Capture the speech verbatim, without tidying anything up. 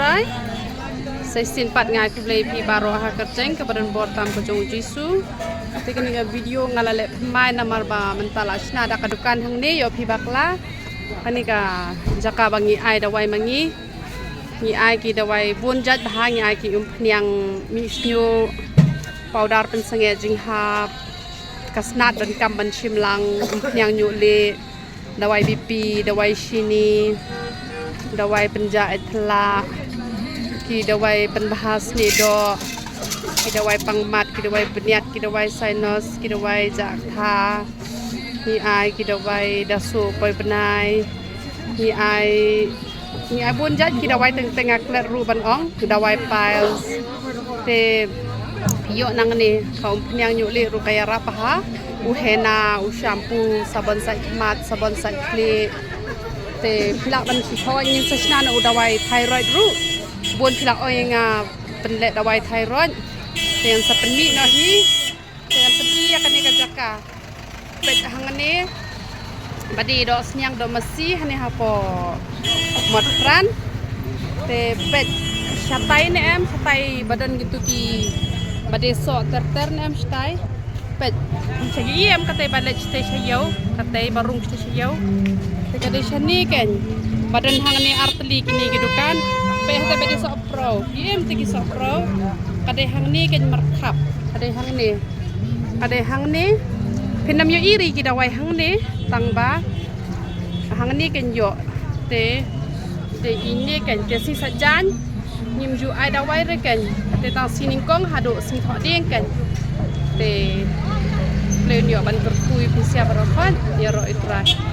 Ai, sa shisien pat nga ai khublei ïa phi baroh ha ka kyrteng kaba donbor tam ka jong u Jisu. Te kane ka video nga la leh pynmai namar ba mynta la shna da ka dukan hangne, ïoh phi bakla. Kane ka jaka ba ngi ai dawai ma ngi. Ngi ai ki dawai bun jait bha, ngi ai ki umphniang mih shñiuh, powder pynsangeh jinghap, ka snat donkam ban shim lang, umphniang ñiuh lieh, dawai B P, dawai shini, dawai pynjah eit phylla, ki dawai pynbha snieh doh, ki dawai pangmat, ki dawai bniat, ki dawai sinus, ki dawai jah ktha, ngi ai ki dawai da suh poi bnai, ngi ai, ngi ai bun jait ki dawai teng teng, nga klet ruh ban ong, ki dawai piles. Te ïoh nangne ka umphniang ñiuh lieh ruh ka ïarap bha, u henna, u shampoo, sabon sait khmat, sabon sait khlieh. Te phi lah ban shu thoh, ngin sa shna na u dawai thyroid ruh. Bun phi lah ong ïa nga pynleh dawai thyroid. Te ngan sa pynmih noh hi. Te ngan pynmih ïa kane ka jaka. Peit hangne ba dei doh sniang doh masi hangne hapoh Motphran. Te peit shatai ne em, shatai ba don kito ki ba dei soh ter ter ne em shatai. Peit, sha ki em katei ba leit shatei sha ïew, katei ba rung shatei sha ïew. Te ka dei shane kein ba don hangne ar tylli kine ki dukan. Peit hatei ba dei soh pro, ki em te ki soh pro. Ka dei hangne kein markhap, ka dei hangne. Ka dei hangne. Phin ym ïohi re ki dawai hangne, tang ba hangne kein ïoh. Te, te ine kein, te shi sajan ngim ju ai dawai re kein. Te tang shi nyngkong haduh shi thohdieng kein. Te phi lah ïoh ban kyrkhu ïa phi sha baroh pat, ïaroh ïa U Trai.